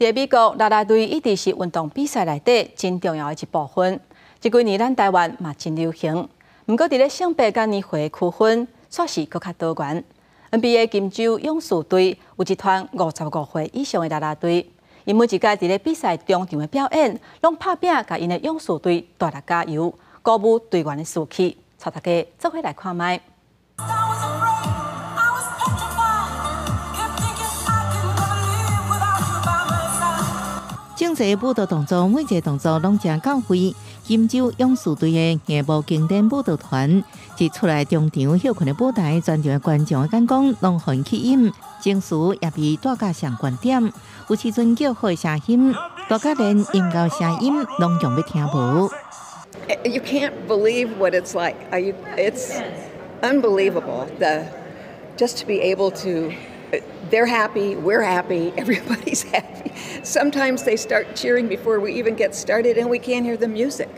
佇美國，啦啦隊一直是運動比賽內底真重要的一部分。這幾年咱台灣嘛真流行，毋過佇咧性別佮年歲區分，煞是閣較多元。NBA 金州勇士隊有一團55歲以上的啦啦隊，𪜶每一屆佇咧比賽中場的表演，攏拍拚共𪜶的勇士隊大力加油，鼓舞隊員的士氣。帶大家做伙來看覓。 I was afraid, I was petrified. Kept thinking I could never live without you by my side. 整齊舞蹈動作，每一個動作攏誠到位。金州勇士隊的藝舞經典舞蹈團一出來中場歇睏的舞台，全場的觀眾的眼光攏予𪜶吸引，情緒也被帶到上懸點。有時陣叫號的聲音，大家連音樂聲音攏強欲聽無。 You can't believe what it's like. It's unbelievable. Just to be able to, they're happy, we're happy, everybody's happy. Sometimes they start cheering before we even get started, and we can't hear the music.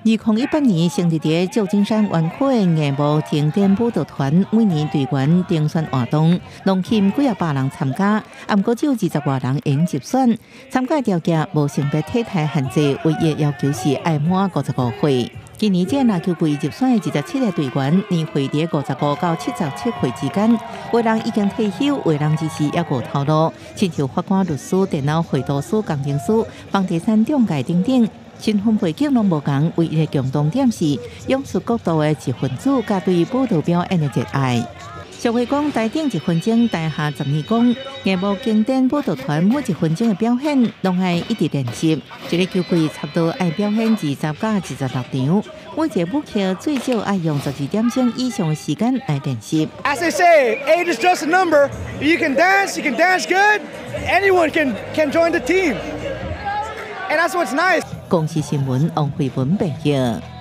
2018年成立佇舊金山灣區的藝舞經典舞蹈團，每年隊員甄選活動，攏吸引幾仔百人參加，毋過只有20外人會入選。參加條件無性別體態限制，唯一要求是愛滿55歲。今年這籃球隊入選的27個隊員，年歲佇55到77歲之間，有人已經退休，有人只是猶閣有頭路，親像法官、律師、電腦繪圖師、工程師、房地產中介等等。身份背景攏無仝，唯一的共同點是勇士國度的一份子，佮對舞蹈表演的熱愛。俗話講，台頂一分鐘，台下十年功。藝舞經典舞蹈團每一分鐘的表演，攏愛一直練習。一個球季差不多愛表演20到26場，每一個舞曲最少愛用12點鐘以上的時間來練習。 As they say, age is just a number. You can dance, you can dance good. Anyone can join the team, and that's what's nice. 公視新聞王慧文報道。